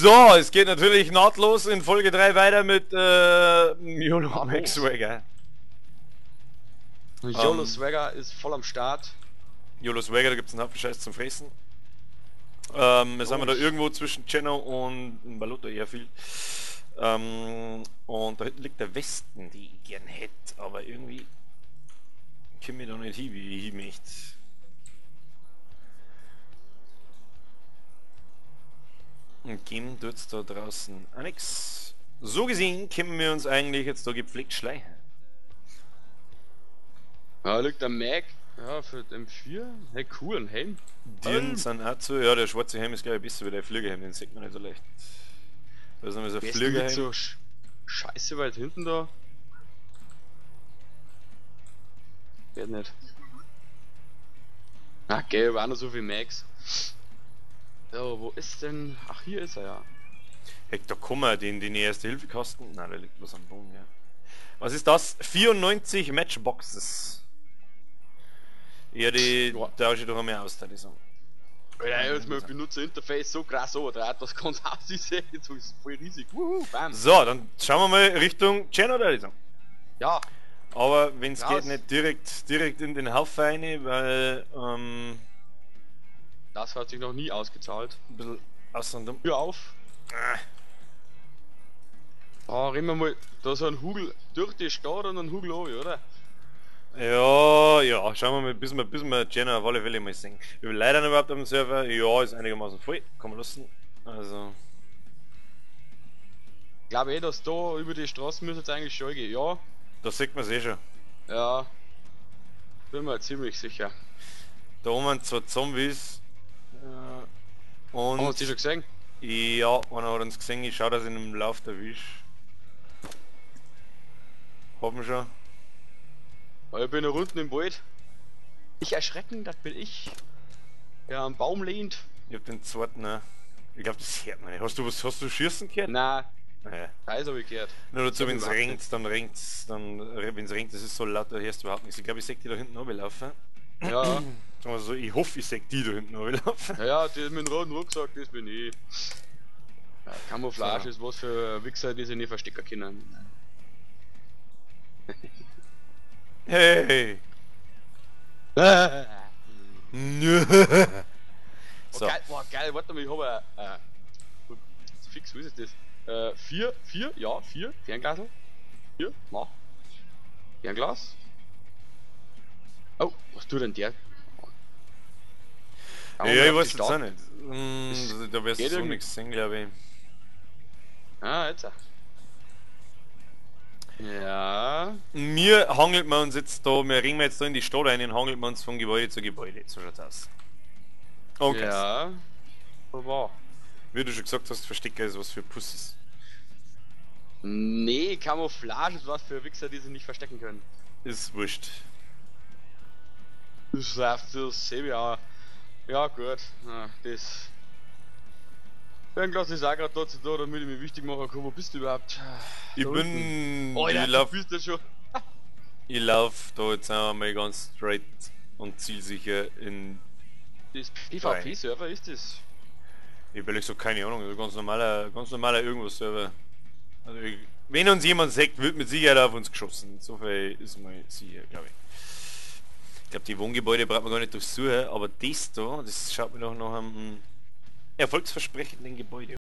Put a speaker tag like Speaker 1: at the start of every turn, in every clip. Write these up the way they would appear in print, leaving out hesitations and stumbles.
Speaker 1: So, es geht natürlich nahtlos in Folge 3 weiter mit YOLO Amex Swagger.
Speaker 2: YOLO Swagger ist voll am Start.
Speaker 1: YOLO Swagger, da gibt es einen Haufen Scheiß zum Fressen. Wir sind da irgendwo zwischen Cheno und Balotto Airfield. Und da hinten liegt der Westen, die ich gern hätte, aber irgendwie komme ich da nicht hin, wie ich hin möchte. Und geben tut's da draußen auch nix. So gesehen können wir uns eigentlich jetzt da gepflegt schleichen.
Speaker 2: Ja, liegt der Mac, ja, für M4. Hey, cool, ein Helm.
Speaker 1: Die sind auch zu. Ja, der schwarze Helm ist, glaube ich, besser wie der Flügelhelm, den sieht man nicht so leicht. Da ist nochmal so ein Flügelhelm.
Speaker 2: So scheiße weit hinten da. Geht nicht. Ach, gell, war noch so viel Macs. So, wo ist denn... Ach, hier ist er ja.
Speaker 1: Hey, da kommen wir, den erste Hilfe kosten. Nein, der liegt bloß am Boden, ja. Was ist das? 94 Matchboxes. Ja, die tausche ich doch einmal aus, da die sagen.
Speaker 2: Ja, jetzt mein Benutzerinterface so krass overdreht, das kann aussehen, jetzt ist es voll riesig. Wuhu, bam.
Speaker 1: So, dann schauen wir mal Richtung Cheno, da die sagen.
Speaker 2: Ja.
Speaker 1: Aber wenn es geht, nicht direkt in den Haufen rein, weil...
Speaker 2: das hat sich noch nie ausgezahlt.
Speaker 1: Ein bisschen auseinander.
Speaker 2: Hör auf! Ah, reden wir mal, da so ein Hugel durch die Stadt und ein Hugel runter, oder?
Speaker 1: Ja, ja, schauen wir mal, bis wir Jenna auf alle Fälle mal sehen. Wie viele Leute überhaupt auf dem Server? Ja, ist einigermaßen voll, kann man lassen. Also.
Speaker 2: Ich glaube eh, dass da über die Straße müsste jetzt eigentlich schon gehen, ja.
Speaker 1: Da sieht man es eh schon.
Speaker 2: Ja. Bin mir ziemlich sicher.
Speaker 1: Da oben zwei Zombies. Und
Speaker 2: haben wir die schon gesehen?
Speaker 1: Ja, einer hat uns gesehen, ich schau, dass ich ihn im Lauf erwisch. Haben wir schon.
Speaker 2: Ich bin noch unten im Wald. Nicht erschrecken, das bin ich. Der am Baum lehnt.
Speaker 1: Ich hab den zweiten, ne? Ich glaube, das hört man nicht. Hast du was, hast du schießen gehört?
Speaker 2: Nein.
Speaker 1: Naja.
Speaker 2: Da ist hab ich gehört.
Speaker 1: Nur dazu, wenn es regnet, dann regnt's, dann, wenn es regnet, das ist so laut, da hörst du überhaupt nichts. Ich glaube, ich seh die da hinten runterlaufen.
Speaker 2: Ja.
Speaker 1: Sagen wir so, ich hoffe, ich seh die da hinten runterlaufen.
Speaker 2: Ja, ja, die mit dem roten Rucksack, das bin ich. Ja, Camouflage
Speaker 1: so.
Speaker 2: Ist was für Wichser, die sich nicht verstecken können.
Speaker 1: Hey! So.
Speaker 2: Oh, geil, boah, geil, warte mal, ich habe fix, wie ist das? 4, 4, ja, 4, Fernglasl. 4, mach. Fernglas. Oh, was tut denn der?
Speaker 1: Ja, ich weiß jetzt auch nicht. Da wirst du so nichts sehen, glaube ich.
Speaker 2: Ah, jetzt. Ja.
Speaker 1: Mir hangelt man uns jetzt da, wir ringen jetzt da in die Stadt rein und hangelt man uns von Gebäude zu Gebäude. So schaut's aus. Okay.
Speaker 2: Ja. War.
Speaker 1: Wie du schon gesagt hast, Verstecker ist was für Pussys.
Speaker 2: Nee, Camouflage ist was für Wichser, die sich nicht verstecken können.
Speaker 1: Ist wurscht.
Speaker 2: Das ist ja. Ja gut, na, das. Fernglas ist auch gerade dazu da, damit ich mich wichtig machen kann. Wo bist du überhaupt?
Speaker 1: Ich bin...
Speaker 2: Oh,
Speaker 1: ich lauf,
Speaker 2: bist du schon.
Speaker 1: Ich lauf da jetzt einmal ganz straight und zielsicher in...
Speaker 2: Das PvP-Server ist das?
Speaker 1: Ich hab ehrlich gesagt keine Ahnung, also ganz normaler irgendwas Server. Also ich, wenn uns jemand sagt, wird mit Sicherheit auf uns geschossen. So viel ist mal sicher, glaube ich. Ich glaube, die Wohngebäude braucht man gar nicht durchsuchen, aber das da, das schaut mir doch nach einem erfolgsversprechenden Gebäude.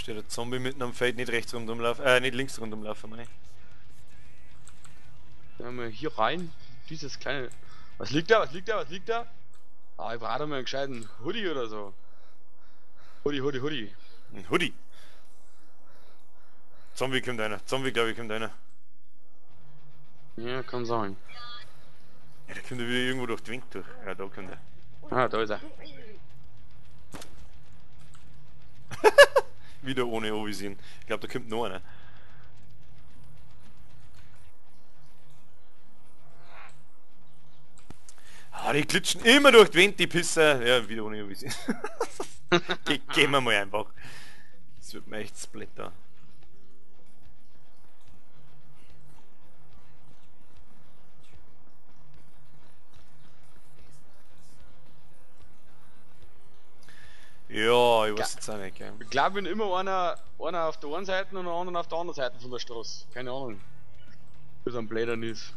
Speaker 1: Steht der Zombie mitten am Feld, nicht rechts rundum laufen, nicht links rundum laufen, mei.
Speaker 2: Dann haben wir hier rein, dieses kleine... Was liegt da, was liegt da, was liegt da? Ah, ich brauche mal einen gescheiten Hoodie oder so. Hoodie, Hoodie, Hoodie.
Speaker 1: Ein Hoodie? Zombie kommt einer, Zombie glaube ich kommt einer.
Speaker 2: Ja, kann sein.
Speaker 1: Ja, der kommt wieder irgendwo durch die Wind durch. Ja, da kommt er.
Speaker 2: Ah, da ist er.
Speaker 1: Wieder ohne Ovisieren. Ich glaube, da kommt noch einer. Ah, die klitschen immer durch die Wind, die Pisser. Ja, wieder ohne Ovisieren. Gehen wir mal einfach. Das wird mir echt splitter. Ja, ich weiß jetzt auch nicht, gell.
Speaker 2: Ich glaube, wenn immer einer auf der einen Seite und der anderen auf der anderen Seite von der Straße. Keine Ahnung. Wie es am Blättern ist.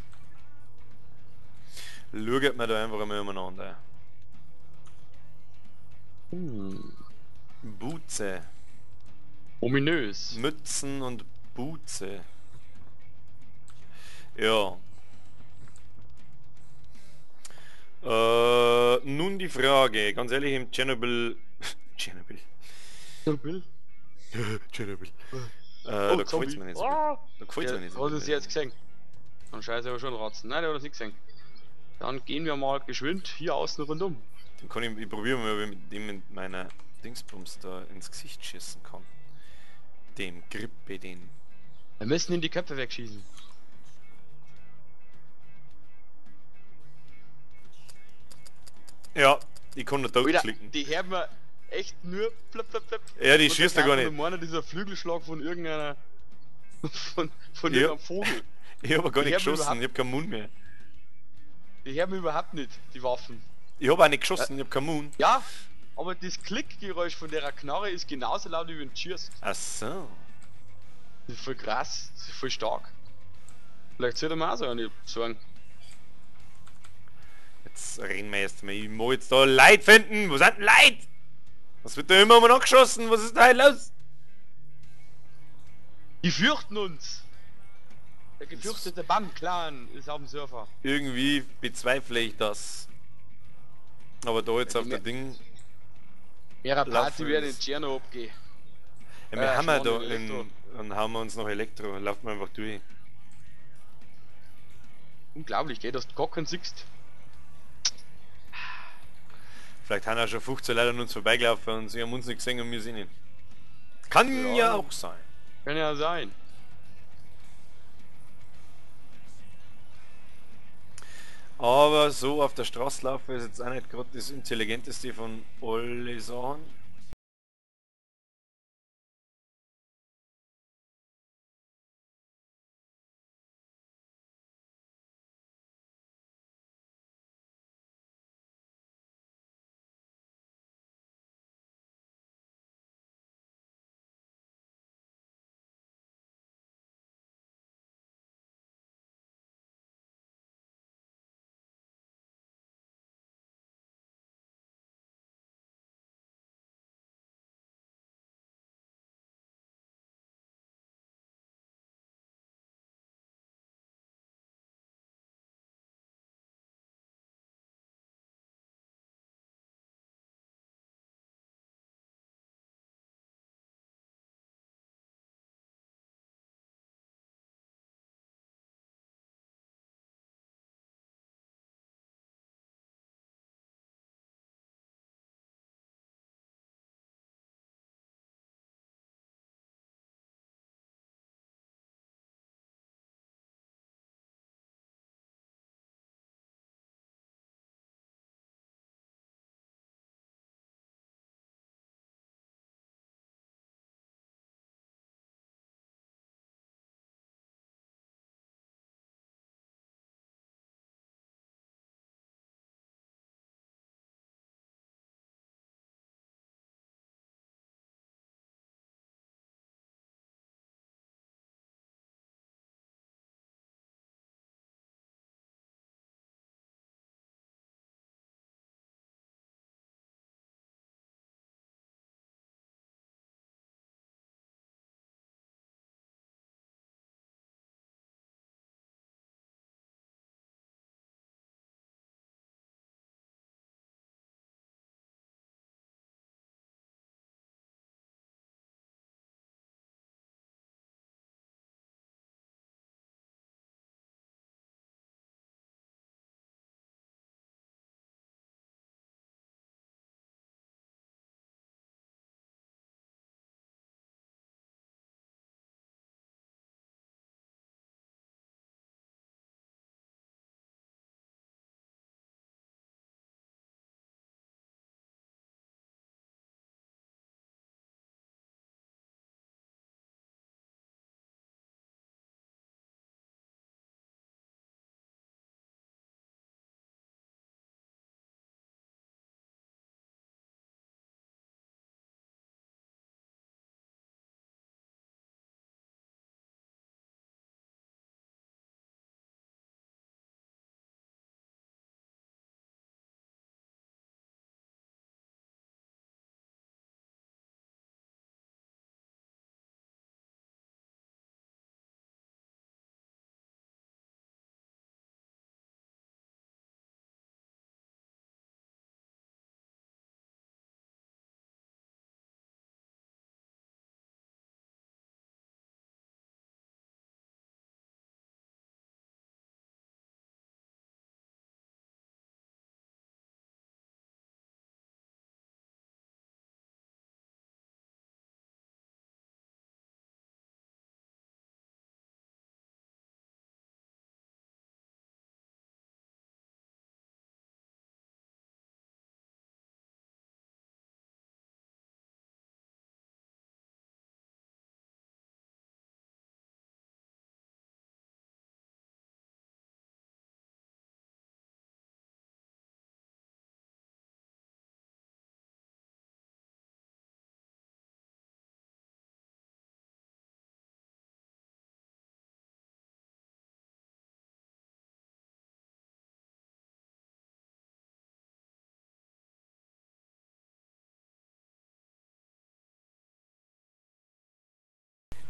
Speaker 1: Schaut mir da einfach einmal umeinander.
Speaker 2: Hm.
Speaker 1: Buze.
Speaker 2: Ominös.
Speaker 1: Mützen und Buze. Ja. Nun die Frage, ganz ehrlich, im Tschernobyl... Tschernobyl.
Speaker 2: Tschernobyl?
Speaker 1: Tschernobyl.
Speaker 2: Oh,
Speaker 1: Da gefällt's mir nicht so gut. Da gefällt's mir nicht so
Speaker 2: Hat
Speaker 1: gut.
Speaker 2: es jetzt gesehen? Dann scheiße, aber schon ratzen. Nein, der hat das nicht gesehen. Dann gehen wir mal geschwind hier außen rundum.
Speaker 1: Dann kann ich probieren mal, ob ich mit dem mit meiner Dingsbums da ins Gesicht schießen kann. Dem Grippe, den.
Speaker 2: Wir müssen ihm die Köpfe wegschießen.
Speaker 1: Ja, ich kann nicht
Speaker 2: Alter,
Speaker 1: klicken.
Speaker 2: Die hören wir echt nur plöpp, plöpp, plöpp.
Speaker 1: Ja, die
Speaker 2: Und
Speaker 1: schießt
Speaker 2: da
Speaker 1: ja gar
Speaker 2: kam
Speaker 1: nicht.
Speaker 2: von einem dieser Flügelschlag von irgendeiner... von
Speaker 1: Ja.
Speaker 2: irgendeinem Vogel.
Speaker 1: Ich hab gar
Speaker 2: Die
Speaker 1: nicht
Speaker 2: haben
Speaker 1: geschossen,
Speaker 2: überhaupt
Speaker 1: ich hab keinen Mund mehr.
Speaker 2: Die hören wir überhaupt nicht, die Waffen.
Speaker 1: Ich hab auch nicht geschossen, ich hab keinen Mund.
Speaker 2: Ja, aber das Klickgeräusch von der Knarre ist genauso laut wie wenn du schießt.
Speaker 1: Ach so.
Speaker 2: Das ist voll krass, das ist voll stark. Vielleicht sollte man auch so eine sagen.
Speaker 1: Jetzt reden wir erst mal. Ich muss jetzt da Leid finden. Wo sind denn Leid? Was wird da immer um angeschossen? Was ist da heute los?
Speaker 2: Die fürchten uns! Der gefürchtete BAM-Clan ist auf dem Server.
Speaker 1: Irgendwie bezweifle ich das. Aber da jetzt
Speaker 2: Ja,
Speaker 1: auf
Speaker 2: die
Speaker 1: der Ding...
Speaker 2: Mehrer Party
Speaker 1: Laufen
Speaker 2: werden in
Speaker 1: ist-
Speaker 2: Tscherno abgehen.
Speaker 1: Ja, wir haben ja
Speaker 2: Schmarrn,
Speaker 1: da
Speaker 2: Elektro.
Speaker 1: in, dann haben wir uns noch Elektro, laufen wir einfach durch.
Speaker 2: Unglaublich, gell, dass du gar keinen siehst.
Speaker 1: Vielleicht haben auch schon 15 Leute an uns vorbeigelaufen und sie haben uns nicht gesehen und wir sind nicht. Kann
Speaker 2: Ja.
Speaker 1: ja auch sein.
Speaker 2: Kann ja sein.
Speaker 1: Aber so auf der Straße laufen ist jetzt auch nicht gerade das Intelligenteste von alle Sachen.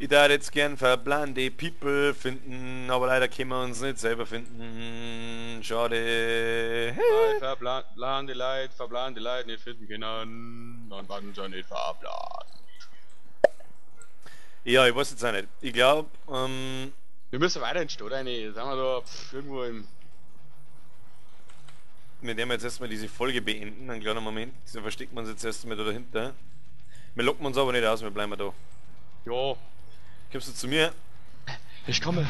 Speaker 1: Ich darf jetzt gern verblande People finden, aber leider können wir uns nicht selber finden. Schade.
Speaker 2: Weil verblande Leute nicht finden können, dann werden sie nicht verplant.
Speaker 1: Ja, ich weiß jetzt auch nicht. Ich glaube,
Speaker 2: wir müssen weiter in die Stadt rein. Sind wir da irgendwo im...
Speaker 1: Wir werden jetzt erstmal diese Folge beenden, einen kleinen Moment. So versteckt man uns jetzt erstmal da dahinter. Wir locken uns aber nicht aus, wir bleiben da.
Speaker 2: Ja.
Speaker 1: Kommst du zu mir?
Speaker 2: Ich komme.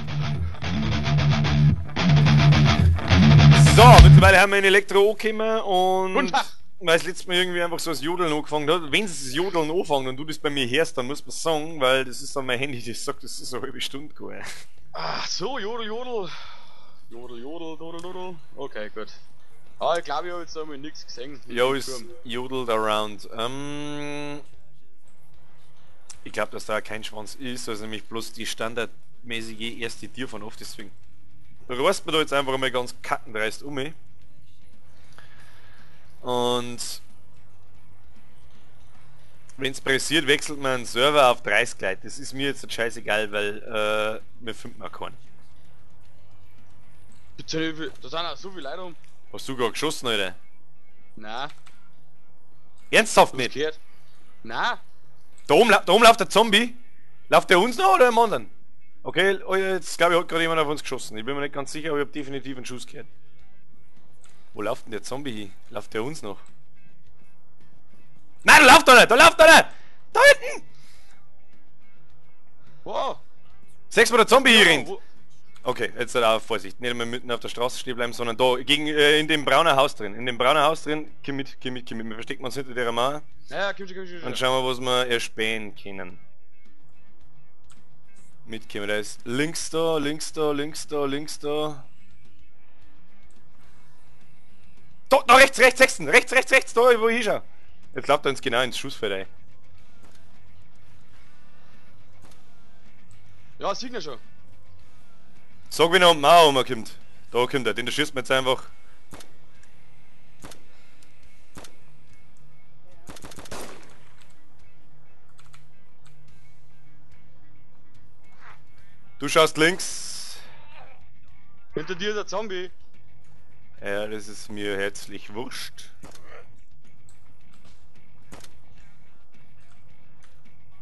Speaker 1: So, mittlerweile haben wir in Elektro angekommen und...
Speaker 2: Guten Tag.
Speaker 1: Weil es letztes Mal irgendwie einfach so das Jodeln angefangen hat. Wenn es das Jodeln anfängt und du das bei mir hörst, dann muss man sagen, weil das ist dann mein Handy, das sagt, das ist eine halbe Stunde gegangen.
Speaker 2: Ach so, Jodel, Jodel. Jodel, Jodel, Jodel, Jodel. Okay, gut. Ah, ich glaube, ich habe jetzt einmal nichts gesehen.
Speaker 1: Jo, es jodelt around. Ich glaube, dass da kein Schwanz ist, also nämlich bloß die standardmäßige erste Tier von oft, deswegen rost man da jetzt einfach mal ganz kackendreist um mich. Und wenn's pressiert, wechselt man einen Server auf 30 Leute. Das ist mir jetzt scheißegal, weil wir finden auch keinen.
Speaker 2: Da sind auch so viele Leute um.
Speaker 1: Hast du gerade geschossen, Alter?
Speaker 2: Nein.
Speaker 1: Ernsthaft nicht?
Speaker 2: Gehört? Nein.
Speaker 1: Da oben läuft der Zombie. Läuft der uns noch oder dem anderen? Okay, jetzt glaube ich hat gerade jemand auf uns geschossen. Ich bin mir nicht ganz sicher, aber ich habe definitiv einen Schuss gehört. Wo läuft denn der Zombie hin? Läuft der uns noch? Nein, da läuft einer! Da läuft einer! Da hinten!
Speaker 2: Wow!
Speaker 1: Sechs, wo der Zombie hier rennt! Okay, jetzt halt auch Vorsicht. Nicht einmal mitten auf der Straße stehen bleiben, sondern da, gegen, in dem braunen Haus drin. In dem braunen Haus drin, komm mit, komm mit, komm mit. Wir verstecken uns hinter der Mauer.
Speaker 2: Ja, komm schon, komm schon.
Speaker 1: Und schauen wir, was wir erspähen können. Mitkommen, da ist links da, links da, links da, links da. Da, da rechts, rechts, rechts, rechts, rechts, rechts, da, wo ich hinschaue. Jetzt läuft er uns genau ins Schussfeld ein.
Speaker 2: Ja, sieht er schon.
Speaker 1: Sag, wenn er um die Mauer rumkommt. Da kommt er, den schießt man jetzt einfach. Du schaust links.
Speaker 2: Hinter dir ist der Zombie.
Speaker 1: Ja, das ist mir herzlich wurscht.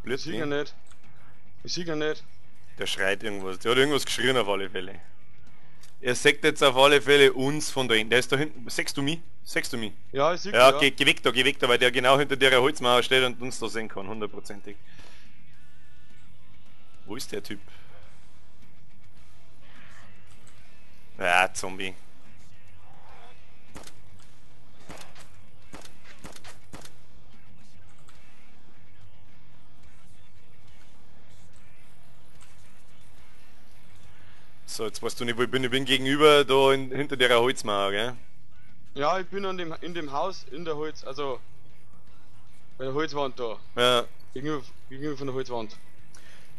Speaker 1: Blöd,
Speaker 2: Ich sehe ihn nicht. Ich sehe ihn nicht.
Speaker 1: Der schreit irgendwas. Der hat irgendwas geschrien auf alle Fälle. Er sagt jetzt auf alle Fälle uns von da hinten. Der ist da hinten. Sechst du mich? Sechst du mich?
Speaker 2: Ja, ich seh
Speaker 1: ja,
Speaker 2: ja.
Speaker 1: geh weg da, weil der genau hinter der Holzmauer steht und uns da sehen kann, hundertprozentig. Wo ist der Typ? Ja, Zombie. So, jetzt weißt du nicht, wo ich bin. Ich bin gegenüber da hinter der Holzmauer, gell?
Speaker 2: Ja, ich bin an dem, in dem Haus, in der Holz, also bei der Holzwand da.
Speaker 1: Ja.
Speaker 2: Gegenüber von der Holzwand.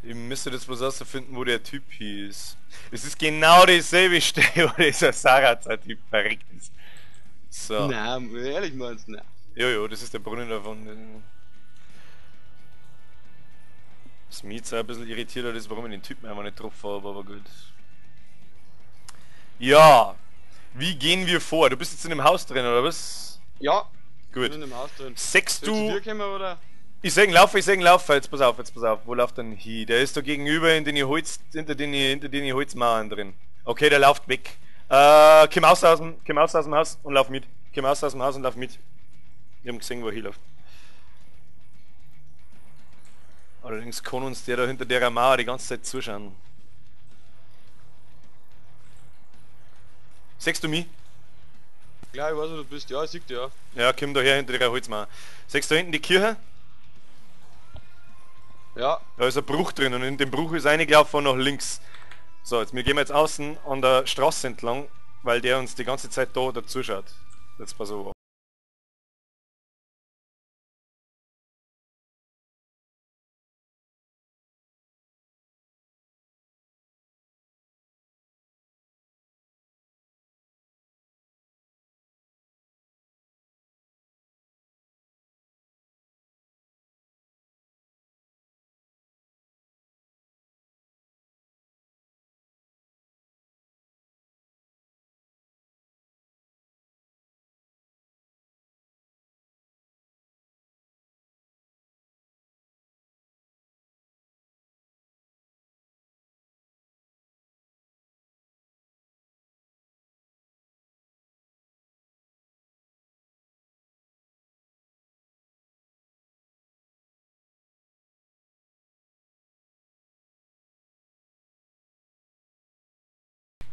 Speaker 1: Ich müsste das bloß rausfinden, wo der Typ hieß. Es ist genau dieselbe Stelle, wo dieser Sarazar-Typ verreckt ist. So.
Speaker 2: Nein, ehrlich meinst du, nein.
Speaker 1: Jojo, das ist der Brunnen davon. Was mich jetzt auch ein bisschen irritiert hat, ist, warum ich den Typen einfach nicht drauf habe, aber gut. Ja, wie gehen wir vor? Du bist jetzt in dem Haus drin, oder was?
Speaker 2: Ja.
Speaker 1: Gut.
Speaker 2: Ich bin in dem Haus drin.
Speaker 1: Sechst
Speaker 2: Soll ich
Speaker 1: du...
Speaker 2: zu dir kommen, oder?
Speaker 1: Ich seh ihn laufen, ich seh ihn laufen. Jetzt pass auf, jetzt pass auf. Wo läuft denn hin? Der ist da gegenüber in den Holz, hinter den Holzmauern drin. Okay, der läuft weg. Komm raus aus dem Haus und lauf mit. Komm raus aus dem Haus und lauf mit. Ich hab gesehen, wo er hinläuft. Allerdings kann uns der da hinter der Mauer die ganze Zeit zuschauen. Siehst du mich?
Speaker 2: Klar, ich weiß, wo du bist. Ja, ich sieh dich, ja.
Speaker 1: Ja, komm da her hinter der Holzmauer. Siehst du da hinten die Kirche?
Speaker 2: Ja.
Speaker 1: Da ist ein Bruch drin und in dem Bruch ist reingelaufen nach links. So, jetzt wir gehen jetzt außen an der Straße entlang, weil der uns die ganze Zeit da dazu schaut. Jetzt pass auf.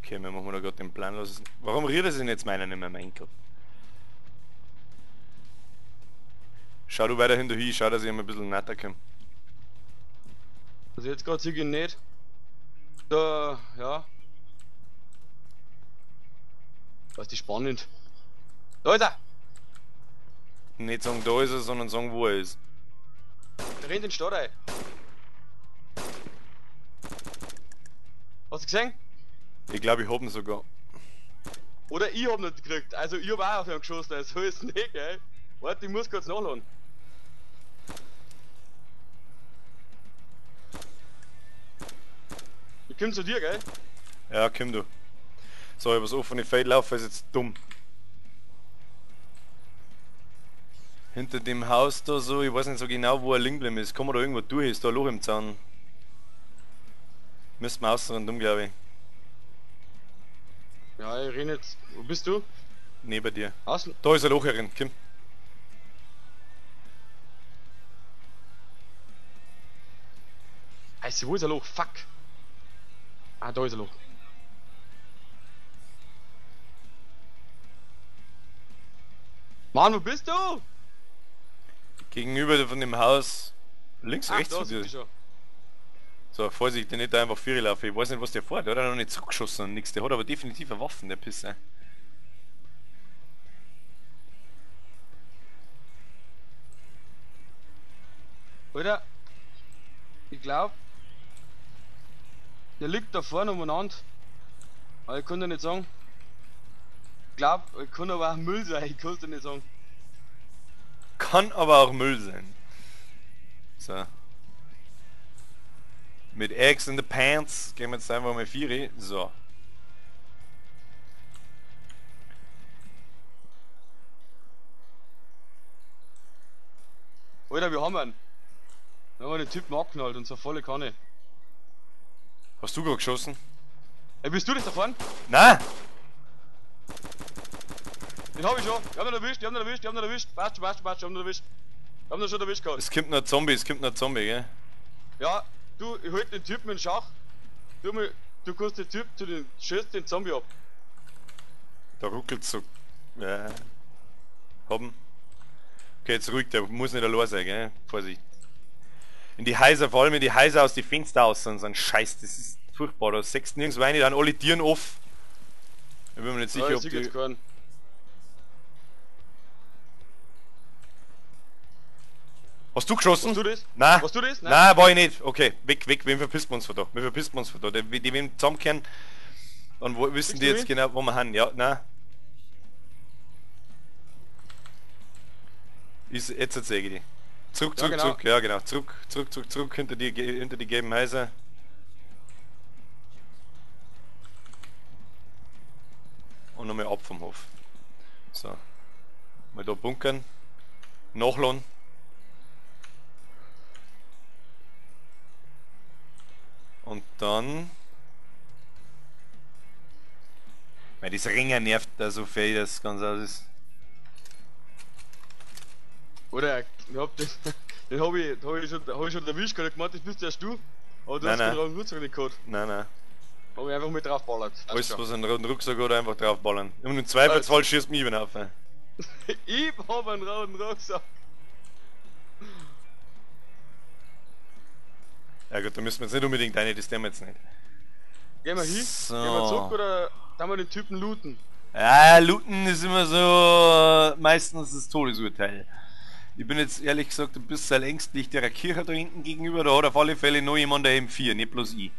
Speaker 1: Okay, wir machen da gerade den Plan los. Warum rührt er sich denn jetzt meiner nicht mehr, mein Gott? Schau du weiterhin dahin, schau, dass ich immer ein bisschen netter komme.
Speaker 2: Also jetzt gerade sehe ich ihn nicht. Da, ja. Was ist spannend. Da ist er!
Speaker 1: Nicht sagen, da ist er, sondern sagen, wo er ist.
Speaker 2: Der rennt in den Stadt rein. Hast du gesehen?
Speaker 1: Ich glaube, ich hab ihn sogar.
Speaker 2: Oder ich hab ihn nicht gekriegt. Also ich hab auch auf ihn geschossen, also ist nicht, gell? Warte, ich muss kurz nachladen. Ich komm zu dir, gell?
Speaker 1: Ja, komm du. So, übers offene Feld laufen ist jetzt dumm. Hinter dem Haus da so, ich weiß nicht so genau, wo er liegen geblieben ist. Kann man da irgendwo durch? Ist da ein Loch im Zaun? Müssten wir außen dumm, glaube ich.
Speaker 2: Ja, ich renn jetzt. Wo bist du?
Speaker 1: Neben dir.
Speaker 2: Außen.
Speaker 1: Da ist ein Loch herin, komm.
Speaker 2: Heißt, wo ist ein Loch? Fuck! Ah, da ist ein Loch. Mann, wo bist du?
Speaker 1: Gegenüber von dem Haus. Links,
Speaker 2: Ach,
Speaker 1: rechts von dir. So, Vorsicht, nicht da einfach Viere laufen. Ich weiß nicht, was der vorhat. Der hat ja noch nicht zurückgeschossen und nichts. Der hat aber definitiv eine Waffe, der Pisser.
Speaker 2: Alter, ich glaub, der liegt da vorne umeinander. Aber ich kann dir nicht sagen. Ich glaub, ich kann aber auch Müll sein, ich kann's dir nicht sagen.
Speaker 1: Kann aber auch Müll sein. So. Mit Eggs in the Pants gehen wir jetzt einfach mal 4. So.
Speaker 2: Alter, wir haben einen. Wir haben den Typen abgeknallt und zwar volle Kanne.
Speaker 1: Hast du gerade geschossen?
Speaker 2: Ey, bist du das da vorne?
Speaker 1: Nein!
Speaker 2: Den hab ich schon! Ich hab ihn erwischt, ich hab ihn erwischt, ich hab ihn erwischt! Passt schon, passt schon, passt schon, ich hab ihn erwischt! Ich hab ihn schon erwischt gehabt.
Speaker 1: Es kommt noch ein Zombie, es kommt noch ein Zombie, gell?
Speaker 2: Ja, du, ich halt den Typen in Schach. Du kannst den Typ zu den schießt den Zombie ab.
Speaker 1: Da ruckelt so. Ja. Haben. Okay, jetzt ruhig, der muss nicht allein sein, gell? Vorsicht. In die Häuser, vor allem in die Häuser aus die Fenster aus, so ein Scheiß, das ist furchtbar. Da sechst nirgends rein, dann alle Tieren off. Ich bin mir nicht sicher,
Speaker 2: ja,
Speaker 1: ob die...
Speaker 2: Jetzt
Speaker 1: Hast du geschossen?
Speaker 2: Warst du das?
Speaker 1: Nein.
Speaker 2: Warst du das?
Speaker 1: Nein, nein, war ich nicht. Okay, weg, weg, wem verpisst man uns von da? Wir verpisst uns von da. Die, die wem zusammenkehren, dann wissen
Speaker 2: Kriegst
Speaker 1: die jetzt
Speaker 2: mich?
Speaker 1: Genau, wo wir haben. Ja, nein. Ist, jetzt erzähl ich die. Zurück, zurück,
Speaker 2: ja, genau.
Speaker 1: Zurück, ja genau. Zurück, zurück, zurück, zurück, hinter die gelben Häuser. Und nochmal ab vom Hof. So. Mal da bunkern. Nachladen. Und dann... Weil das Ringer nervt da so viel, dass es ganz aus ist.
Speaker 2: Oder ich hab den, den hab ich schon erwischt, ich gemeint, das bist erst du. Aber du
Speaker 1: nein,
Speaker 2: hast den roten Rucksack nicht gehabt.
Speaker 1: Nein, nein.
Speaker 2: Hab ich einfach mit draufballert.
Speaker 1: Alles, was einen roten Rucksack hat, einfach draufballern. Und im Zweifelsfall schießt mich über auf.
Speaker 2: Ich hab einen roten Rucksack.
Speaker 1: Ja gut, da müssen wir jetzt nicht unbedingt rein, das tun wir jetzt nicht.
Speaker 2: Gehen wir hin?
Speaker 1: So.
Speaker 2: Gehen wir zurück oder dann wir den Typen looten?
Speaker 1: Ja, looten ist immer so meistens das Todesurteil. Ich bin jetzt ehrlich gesagt ein bisschen ängstlich der Kirche da hinten gegenüber, da hat auf alle Fälle noch jemand der M4, nicht bloß ich.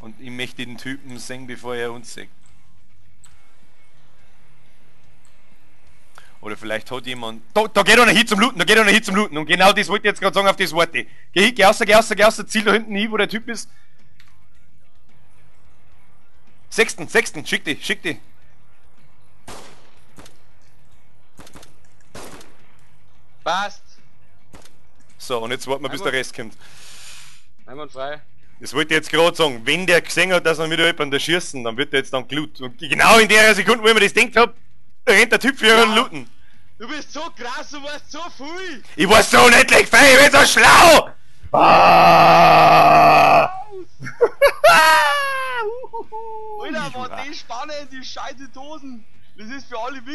Speaker 1: Und ich möchte den Typen sehen, bevor er uns sieht. Oder vielleicht hat jemand... Da geht einer hin zum Looten, da geht einer hin zum Looten. Und genau das wollte ich jetzt gerade sagen, auf das warte. Geh hin, geh raus, geh raus, geh raus, ziel da hinten hin, wo der Typ ist. Sechsten, sechsten, schick dich, schick dich.
Speaker 2: Passt.
Speaker 1: So, und jetzt warten wir, bis der Rest kommt.
Speaker 2: Einwandfrei.
Speaker 1: Das wollte ich jetzt gerade sagen, wenn der gesehen hat, dass er mit jemandem da schießen, dann wird der jetzt dann geloot. Und genau in der Sekunde, wo ich mir das gedacht hab, rennt der Typ für ihren Looten.
Speaker 2: Du bist so krass, du weißt so viel!
Speaker 1: Ich weiß so unendlich viel, ich bin so schlau! Ah!
Speaker 2: Alter,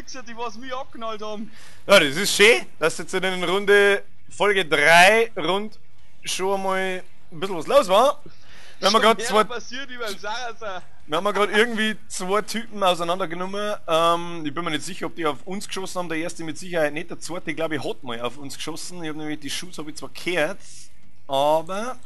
Speaker 2: Wichser, die was mich abknallt haben.
Speaker 1: Ja, das ist schön, dass jetzt in der Runde Folge 3 rund schon einmal ein bisschen was los war. Wir haben gerade zwei,
Speaker 2: passiert wie beim Sarasa.
Speaker 1: Wir haben gerade irgendwie zwei Typen auseinandergenommen. Ich bin mir nicht sicher, ob die auf uns geschossen haben. Der erste mit Sicherheit nicht. Der zweite, glaube ich, hat mal auf uns geschossen. Ich habe nämlich die Schuss habe ich zwar gehört, aber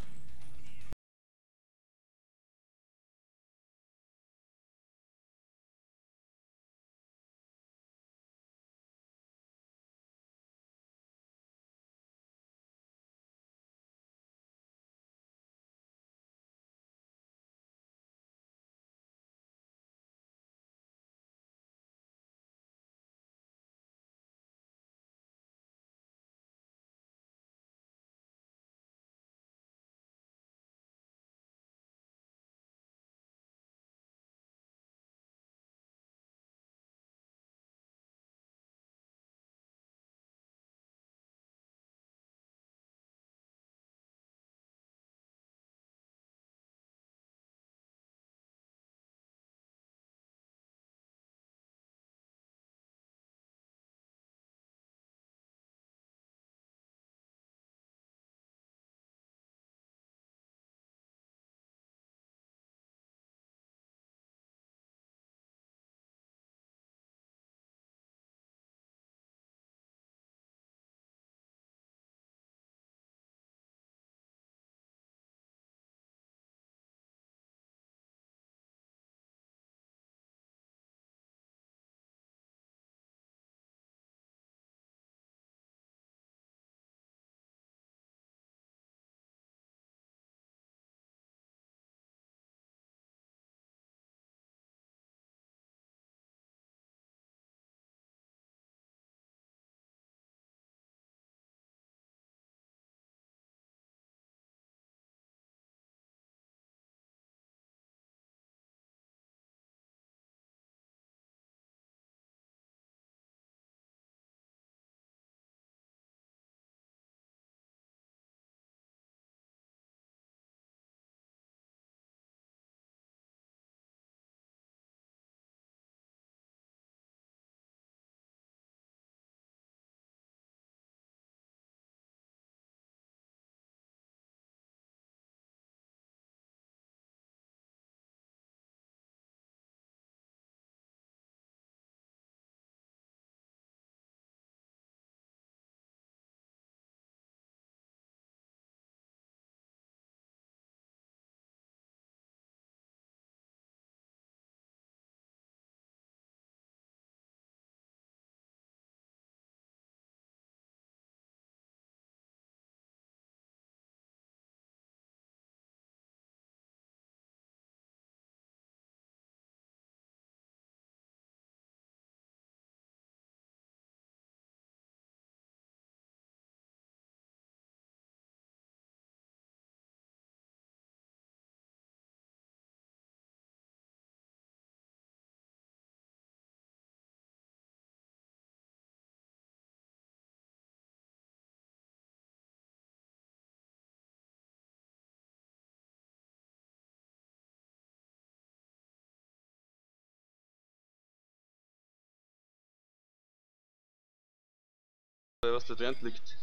Speaker 2: was da drin liegt.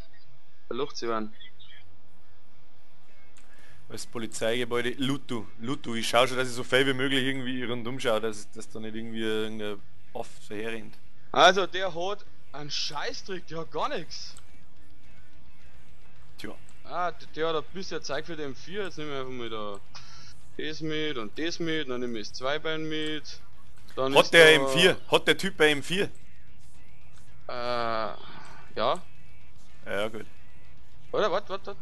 Speaker 2: Da lucht sie waren.
Speaker 1: Das Polizeigebäude, Lutu, Lutu, ich schau schon, dass ich so viel wie möglich irgendwie rundum schaue, dass da nicht irgendwie irgendein Off verherrennt.
Speaker 2: Also der hat einen Scheißdreck, der hat gar nichts.
Speaker 1: Tja.
Speaker 2: Ah, der hat ein bisschen Zeug für den M4, jetzt nehmen wir einfach mal da das mit und das mit, dann nehme ich das Zweibein mit. Dann
Speaker 1: hat
Speaker 2: ist
Speaker 1: der
Speaker 2: da
Speaker 1: M4? Hat der Typ bei M4?
Speaker 2: Ja.
Speaker 1: Ja, gut.
Speaker 2: Oder, warte, warte, warte.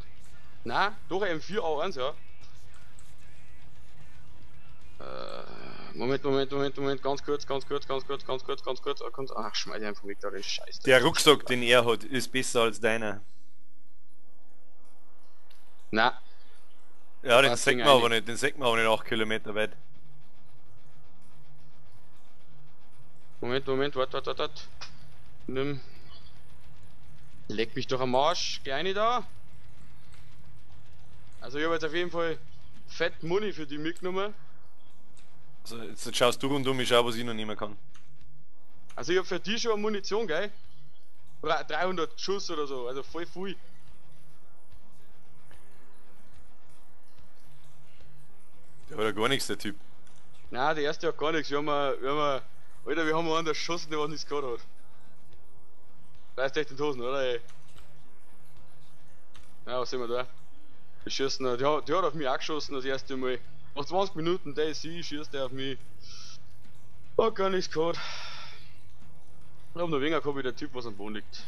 Speaker 2: Nein, doch M4 A1, ja. Moment, Moment, Moment, Moment, ganz kurz, ganz kurz, ganz kurz, ganz kurz, ganz kurz, ganz, ach, schmeiß ich einfach weg da, den Scheiß.
Speaker 1: Der Rucksack, den er hat, ist besser als deiner.
Speaker 2: Na.
Speaker 1: Ja, den sägt man aber nicht, den sägt man aber nicht 8 Kilometer weit.
Speaker 2: Moment, Moment, warte, warte, warte. Nimm. Leck mich doch am Arsch, geh rein da. Also ich habe jetzt auf jeden Fall fett Money für die mitgenommen.
Speaker 1: Also jetzt schaust du rundum, ich schau, was ich noch nehmen kann.
Speaker 2: Also ich hab für die schon Munition, gell? 300 Schuss oder so, also voll viel.
Speaker 1: Der hat ja gar nichts, der Typ.
Speaker 2: Nein, der erste hat gar nichts. Wir haben, Alter, wir haben einen erschossen, der was nichts gehabt hat. Reißt echt in die Hosen, oder ey? Ja, was sind wir da? Wir schießen, die hat auf mich auch geschossen das erste Mal. Nach 20 Minuten DayZ schießt der auf mich. Hat gar nichts gehabt. Ich hab noch weniger gehabt wie der Typ, was am Boden liegt.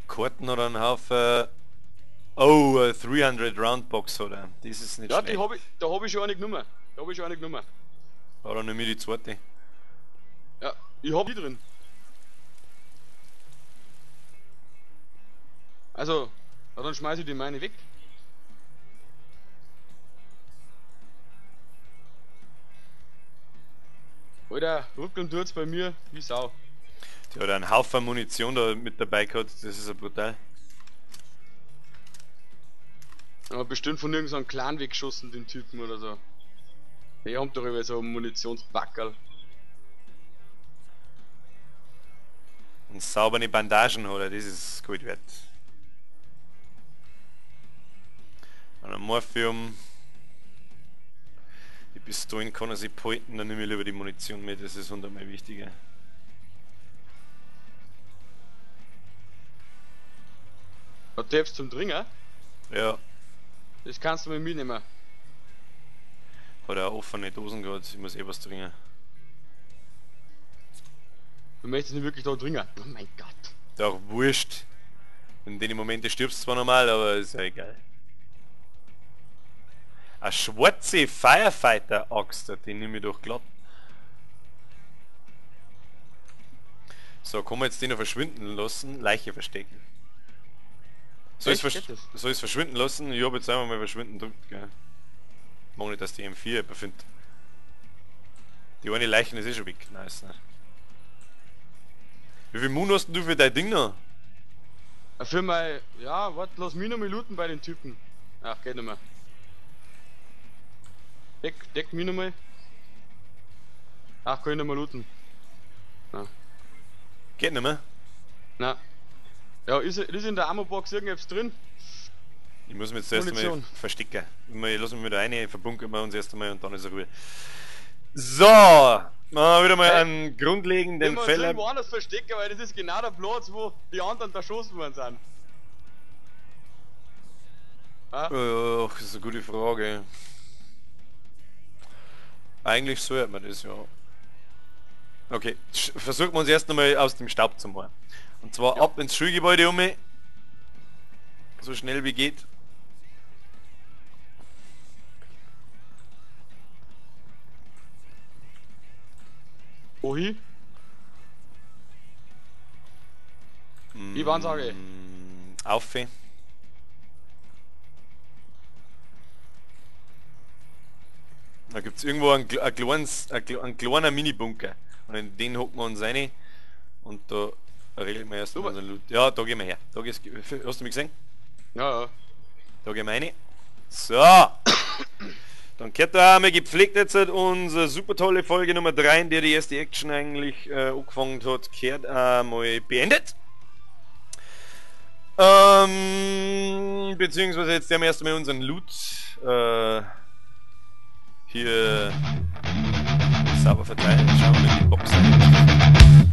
Speaker 1: Karten oder ein Haufen. Oh, 300 Round Box oder? Das ist nicht
Speaker 2: ja,
Speaker 1: schlecht.
Speaker 2: Die hab ich, da hab ich schon eine genommen. Da hab ich schon eine genommen.
Speaker 1: War dann nur die zweite.
Speaker 2: Ja, ich hab die drin. Also, na dann schmeiß ich die meine weg. Alter, ruckeln tut's bei mir wie Sau.
Speaker 1: Die hat einen Haufen Munition da mit dabei gehabt, das ist ja brutal.
Speaker 2: Aber bestimmt von irgendeinem Clan weggeschossen, den Typen oder so. Die haben doch über so einen Munitionsbackerl.
Speaker 1: Und saubere Bandagen, oder? Das ist gut wert. Und ein Morphium. Die Pistolen kann er sich behalten, dann nehme ich lieber die Munition mit, das ist hundertmal wichtiger.
Speaker 2: Da Tabs zum Dringer?
Speaker 1: Ja.
Speaker 2: Das kannst du mit mir nehmen.
Speaker 1: Hat er auch offene Dosen gehabt, ich muss eh was trinken.
Speaker 2: Du möchtest nicht wirklich da trinken? Oh mein Gott.
Speaker 1: Doch, wurscht. In den Momenten stirbst du zwar normal, aber ist ja egal. Eine schwarze Firefighter-Axt, die nehme ich doch glatt. So, kann man jetzt den noch verschwinden lassen? Leiche verstecken. Soll ich es verschwinden lassen? Ich habe jetzt einmal mal verschwinden gedrückt, gell. Mag nicht, dass die M4 jemand findet. Die eine Leiche ist eh schon weg. Nice, ne? Wie viel Moon hast denn du für dein Ding noch?
Speaker 2: Für mein... Ja, warte, lass mich noch mal looten bei den Typen. Ach, geht nicht mehr. Deck mich noch mal. Ach, kann ich nicht mehr looten. Na.
Speaker 1: Geht nicht mehr?
Speaker 2: Na. Ja, ist in der Ammo-Box irgendetwas drin?
Speaker 1: Ich muss mich jetzt zuerst mal verstecken. Lass mich wieder rein, verbunkern wir uns erst einmal und dann ist er Ruhe. So! Machen wir wieder mal einen grundlegenden Fehler.
Speaker 2: Ich muss irgendwo anders verstecken, weil das ist genau der Platz, wo die anderen erschossen worden sind. Ah?
Speaker 1: Ach, das ist eine gute Frage. Eigentlich sollte man das, ja. Okay, versuchen wir uns erst einmal aus dem Staub zu machen. Und zwar ab ins Schulgebäude um. So schnell wie geht.
Speaker 2: Wohin? Ich Ansage.
Speaker 1: Auf. Da gibt es irgendwo einen kleinen Mini-Bunker. Und in den hocken wir uns rein. Und da regeln wir erst unseren Loot. Ja, da gehen wir her. Da gehst, hast du mich gesehen?
Speaker 2: Ja, ja.
Speaker 1: Da gehen wir rein. So! Dann kehrt da einmal gepflegt jetzt unsere super tolle Folge Nummer 3, in der die erste Action eigentlich angefangen hat, kehrt einmal beendet. Beziehungsweise jetzt haben wir erst einmal unseren Loot hier sauber verteilen. Schauen wir mal in die Box rein.